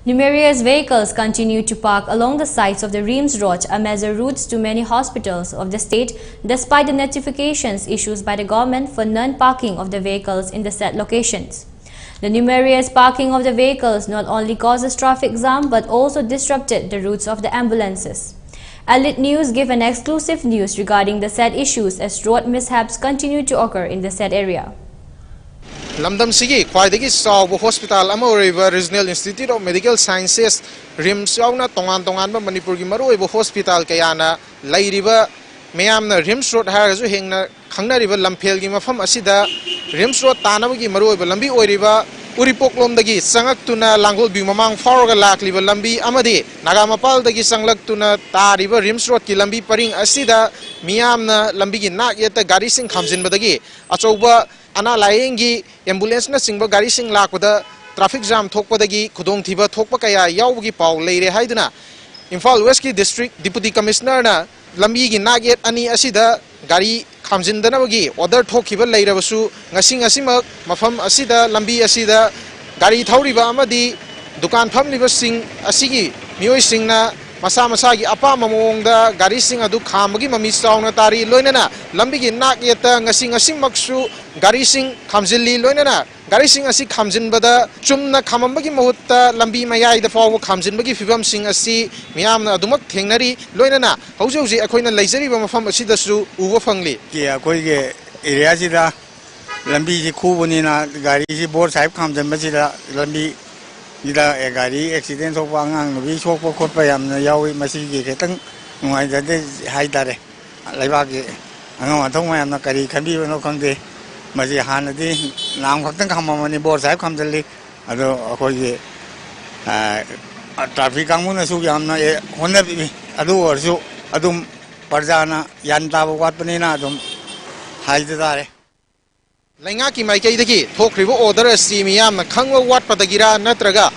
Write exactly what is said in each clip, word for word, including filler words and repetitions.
Numerous vehicles continue to park along the sides of the RIMS Road, a major route to many hospitals of the state, despite the notifications issued by the government for non-parking of the vehicles in the said locations. The numerous parking of the vehicles not only causes traffic jam but also disrupted the routes of the ambulances. Elite News give an exclusive news regarding the said issues as road mishaps continue to occur in the said area. ꯂꯝꯗꯝꯁꯤꯒꯤ ꯈ꯭ꯋꯥꯏꯗꯒꯤ ꯆꯥꯎꯕ hospital ꯑꯃ ꯑꯣꯏꯔꯤꯕ Regional Institute of Medical Sciences, RIMS ꯌꯥꯎꯅ ꯇꯣꯉꯥꯟ ꯇꯣꯉꯥꯟꯕ ꯃꯅꯤꯄꯨꯔꯒꯤ ꯃꯔꯨꯑꯣꯏꯕ hospital ꯀꯌꯥꯅ ꯂꯩꯔꯤꯕ, ꯃꯤꯌꯥꯝꯅ RIMS Road ꯍꯥꯏꯔꯒꯁꯨ ꯍꯦꯟꯅ ꯈꯪꯅꯔꯤꯕ ꯂꯝꯐꯦꯜꯒꯤ ꯃꯐꯝ ꯑꯁꯤꯗ RIMS Road ꯇꯥꯅꯕꯒꯤ ꯃꯔꯨꯑꯣꯏꯕ ꯂꯝꯕꯤ ꯑꯣꯏꯔꯤꯕ ꯎꯔꯤꯄꯣꯛꯂꯣꯝꯗꯒꯤ ꯆꯪꯉꯛꯇꯨꯅ ꯂꯥꯡꯒꯣꯜ ꯚ꯭ꯌꯨ ꯃꯃꯥꯡ ꯐꯥꯎꯔꯒ ꯂꯥꯛꯂꯤꯕ ꯂꯝꯕꯤ ꯑꯃꯗꯤ ꯅꯥꯒꯥꯃꯄꯥꯜꯗꯒꯤ ꯆꯪꯂꯛꯇꯨꯅ ꯇꯥꯔꯤꯕ RIMS Roadꯀꯤ ꯂꯝꯕꯤ ꯄꯔꯤꯡ ꯑꯁꯤꯗ ꯃꯤꯌꯥꯝꯅ ꯂꯝꯕꯤꯒꯤ ꯅꯥꯛ ꯌꯦꯠꯇ ꯒꯥꯔꯤꯁꯤꯡ ꯈꯥꯝꯖꯤꯟꯕꯗꯒꯤ ꯑꯆꯧꯕ ꯑꯅꯥ ꯂꯥꯌꯦꯡꯒꯤ ambulanceꯅꯆꯤꯡꯕ ꯒꯥꯔꯤꯁꯤꯡ ꯂꯥꯛꯄꯗ traffic jam ꯊꯣꯛꯄꯗꯒꯤ ꯈꯨꯗꯣꯡꯊꯤꯕ ꯊꯣꯛꯄ ꯀꯌꯥ ꯌꯥꯎꯕꯒꯤ ꯄꯥꯎ ꯂꯩꯔꯦ ꯍꯥꯏꯗꯨꯅ ꯏꯝꯐꯥꯜ Westꯀꯤ District Deputy Commissionerꯅ ꯂꯝꯕꯤꯒꯤ ꯅꯥꯛ ꯌꯦꯠ ꯑꯅꯤ ꯑꯁꯤꯗ ꯒꯥꯔꯤ ꯈꯥꯝꯖꯤꯟꯗꯅꯕꯒꯤ order ꯊꯣꯛꯈꯤꯕ ꯂꯩꯔꯕꯁꯨ, ꯉꯁꯤ ꯉꯁꯤꯃꯛ ꯃꯐꯝ ꯑꯁꯤꯗ, ꯂꯝꯕꯤ ꯑꯁꯤꯗ ꯒꯥꯔꯤ ꯊꯧꯔꯤꯕ ꯑꯃꯗꯤ ꯗꯨꯀꯥꯟ ꯐꯝꯂꯤꯕꯁꯤꯡ ꯑꯁꯤꯒꯤ ꯃꯤꯑꯣꯏꯁꯤꯡꯅ ꯃꯁꯥ ꯃꯁꯥꯒꯤ ꯑꯄꯥꯝꯕ ꯃꯑꯣꯡꯗ ꯒꯥꯔꯤꯁꯤꯡ ꯑꯗꯨ ꯈꯥꯝꯕꯒꯤ ꯃꯃꯤ ꯆꯥꯎꯅ ꯇꯥꯔꯤ꯫ ꯂꯣꯏꯅꯅ ꯂꯝꯕꯤꯒꯤ ꯅꯥꯛ ꯌꯦꯠꯇ ꯉꯁꯤ ꯉꯁꯤꯃꯛꯁꯨ ꯒꯥꯔꯤꯁꯤꯡ ꯈꯥꯝꯖꯤꯜꯂꯤ꯫ ꯂꯣꯏꯅꯅ ꯒꯥꯔꯤꯁꯤꯡ ꯑꯁꯤ ꯈꯥꯝꯖꯤꯟꯕꯗ ꯆꯨꯝꯅ ꯈꯥꯝꯃꯝꯕꯒꯤ ꯃꯍꯨꯠꯇ ꯂꯝꯕꯤ ꯃꯌꯥꯏꯗ ꯐꯥꯎꯕ ꯈꯥꯝꯖꯤꯟꯕꯒꯤ ꯐꯤꯕꯝꯁꯤꯡ ꯑꯁꯤ ꯃꯤꯌꯥꯝꯅ ꯑꯗꯨꯃꯛ ꯊꯦꯡꯅꯔꯤ꯫ ꯂꯣꯏꯅꯅ ꯍꯧꯖꯤꯛ ꯍꯧꯖꯤꯛ ꯑꯩꯈꯣꯏꯅ ꯂꯩꯖꯔꯤꯕ ꯃꯐꯝ ꯑꯁꯤꯗꯁꯨ ꯎꯕ ꯐꯪꯂꯤ꯫ ꯑꯩꯈꯣꯏꯒꯤ ꯑꯦꯔꯤꯌꯥꯁꯤꯗ ꯂꯝꯕꯤꯁꯤ ꯈꯨꯕꯅꯤꯅ ꯒꯥꯔꯤꯁꯤ ꯕꯣꯔ ꯁꯥꯏꯞ ꯈꯥꯝꯖꯟꯕꯁꯤꯗ ꯂꯝꯕꯤꯁꯤꯗ ꯒꯥꯔꯤ ꯑꯦꯛꯁꯤꯗꯦꯟ ꯊꯣꯛꯄ, ꯑꯉꯥꯡ ꯅꯨꯄꯤ ꯁꯣꯛꯄ ꯈꯣꯠꯄ ꯌꯥꯝꯅ ꯌꯥꯎꯏ꯫ ꯃꯁꯤꯒꯤ ꯈꯤꯇꯪ ꯅꯨꯡꯉꯥꯏꯖꯗꯦ ꯍꯥꯏꯇꯥꯔꯦ꯫ ꯂꯩꯕꯥꯛꯀꯤ ꯑꯉꯝ ꯑꯊꯧ ꯃꯌꯥꯝꯅ ꯀꯔꯤ ꯈꯟꯕꯤꯕꯅꯣ ꯈꯪꯗꯦ꯫ ꯃꯁꯤ ꯍꯥꯟꯅꯗꯤ ꯅꯥꯝ ꯈꯛꯇꯪ ꯈꯥꯝꯃꯝꯕꯅꯤ, ꯕꯣꯔ ꯁꯥꯏꯞ ꯈꯥꯝꯖꯜꯂꯤ꯫ ꯑꯗꯣ ꯑꯩꯈꯣꯏꯒꯤ ꯇ꯭ꯔꯥꯐꯤꯛ ꯀꯥꯡꯕꯨꯅꯁꯨ ꯌꯥꯝꯅ ꯍꯣꯠꯅꯕꯤ꯫ ꯑꯗꯨ ꯑꯣꯏꯔꯁꯨ ꯑꯗꯨꯝ ꯄ꯭ꯔꯖꯥꯅ ꯒ꯭ꯌꯥꯟ ꯇꯥꯕ ꯋꯥꯠꯄꯅꯤꯅ ꯑꯗꯨꯝ ꯍꯥꯏꯖ ꯇꯥꯔꯦ꯫ ꯂꯩꯉꯥꯛꯀꯤ ꯃꯥꯏꯀꯩꯗꯒꯤ ꯊꯣꯛꯈ꯭ꯔꯤꯕ order ꯑꯁꯤ ꯃꯤꯌꯥꯝꯅ ꯈꯪꯕ ꯋꯥꯠꯄꯗꯒꯤꯔ ꯅꯠꯇ꯭ꯔꯒ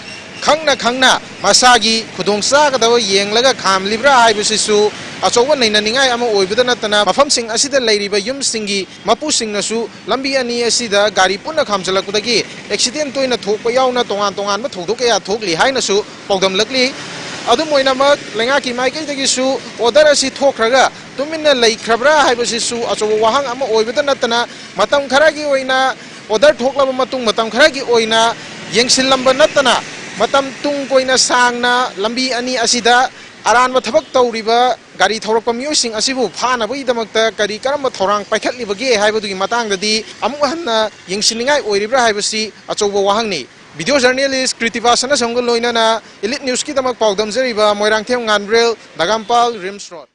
ꯈꯪꯅ ꯈꯪꯅ ꯃꯁꯥꯒꯤ ꯈꯨꯗꯣꯡ ꯆꯥꯒꯗꯕ ꯌꯦꯡꯂꯒ ꯈꯥꯝꯂꯤꯕ꯭ꯔꯥ ꯍꯥꯏꯕꯁꯤꯁꯨ ꯑꯆꯧꯕ ꯅꯩꯅꯅꯤꯡꯉꯥꯏ ꯑꯃ ꯑꯣꯏꯕꯗ ꯅꯠꯇꯅ, ꯃꯐꯝꯁꯤꯡ ꯑꯁꯤꯗ ꯂꯩꯔꯤꯕ ꯌꯨꯝꯁꯤꯡꯒꯤ ꯃꯄꯨꯁꯤꯡꯅꯁꯨ ꯂꯝꯕꯤ ꯑꯅꯤ ꯑꯁꯤꯗ ꯒꯥꯔꯤ ꯄꯨꯟꯅ ꯈꯥꯝꯖꯤꯜꯂꯛꯄꯗꯒꯤ ꯑꯦꯛꯁꯤꯗꯦꯟ ꯇꯣꯏꯅ ꯊꯣꯛꯄ ꯌꯥꯎꯅ ꯇꯣꯉꯥꯟ ꯇꯣꯉꯥꯟꯕ ꯊꯧꯗꯣꯛ ꯀꯌꯥ ꯊꯣꯛꯂꯤ ꯍꯥꯏꯅꯁꯨ ꯄꯥꯎꯗꯝꯂꯛꯂꯤ꯫ ꯑꯗꯨꯝ ꯑꯣꯏꯅꯃꯛ, ꯂꯩꯉꯥꯛꯀꯤ ꯃꯥꯏꯀꯩꯗꯒꯤꯁꯨ ꯑꯣꯔꯗꯔ ꯑꯁꯤ ꯊꯣꯛꯈ꯭ꯔꯒ ꯇꯨꯃꯤꯟꯅ ꯂꯩꯈ꯭ꯔꯕ꯭ꯔꯥ ꯍꯥꯏꯕꯁꯤꯁꯨ ꯑꯆꯧꯕ ꯋꯥꯍꯪ ꯑꯃ ꯑꯣꯏꯕꯗ ꯅꯠꯇꯅ, ꯃꯇꯝ ꯈꯔꯒꯤ ꯑꯣꯏꯅ, ꯑꯣꯔꯗꯔ ꯊꯣꯛꯂꯕ ꯃꯇꯨꯡ ꯃꯇꯝ ꯈꯔꯒꯤ ꯑꯣꯏꯅ ꯌꯦꯡꯁꯤꯜꯂꯝꯕ ꯅꯠꯇꯅ, ꯃꯇꯝ ꯇꯨꯡ ꯀꯣꯏꯅ ꯁꯥꯡꯅ ꯂꯝꯕꯤ ꯑꯅꯤ ꯑꯁꯤꯗ ꯑꯔꯥꯟꯕ ꯊꯕꯛ ꯇꯧꯔꯤꯕ ꯒꯥꯔꯤ ꯊꯧꯔꯛꯄ ꯃꯤꯑꯣꯏꯁꯤꯡ ꯑꯁꯤꯕꯨ ꯐꯥꯅꯕꯒꯤꯗꯃꯛꯇ ꯀꯔꯤ ꯀꯔꯝꯕ ꯊꯧꯔꯥꯡ ꯄꯥꯏꯈꯠꯂꯤꯕꯒꯦ ꯍꯥꯏꯕꯗꯨꯒꯤ ꯃꯇꯥꯡꯗꯗꯤ ꯑꯃꯨꯛ ꯍꯟꯅ ꯌꯦꯡꯁꯤꯟꯅꯤꯡꯉꯥꯏ ꯑꯣꯏꯔꯤꯕ꯭ꯔꯥ ꯍꯥꯏꯕꯁꯤ ꯑꯆꯧꯕ ꯋꯥꯍꯪꯅꯤ꯫ ꯚꯤꯗꯤꯑꯣ ꯖꯔꯅꯦꯂꯤꯁ ꯀ꯭ꯔꯤꯇꯤꯕꯥ ꯁꯅꯥꯖꯝꯒ ꯂꯣꯏꯅꯅ ꯏꯂꯤꯠ ꯅ꯭ꯌꯨꯁꯀꯤꯗꯃꯛ ꯄꯥꯎꯗꯝꯖꯔꯤꯕ ꯃꯣꯏꯔꯥꯡꯊꯦꯝ ꯉꯥꯟꯕ꯭ꯔꯦꯜ, ꯅꯒꯥꯝꯄꯥꯜ, ꯔꯤꯝꯁ ꯔꯣꯗ꯫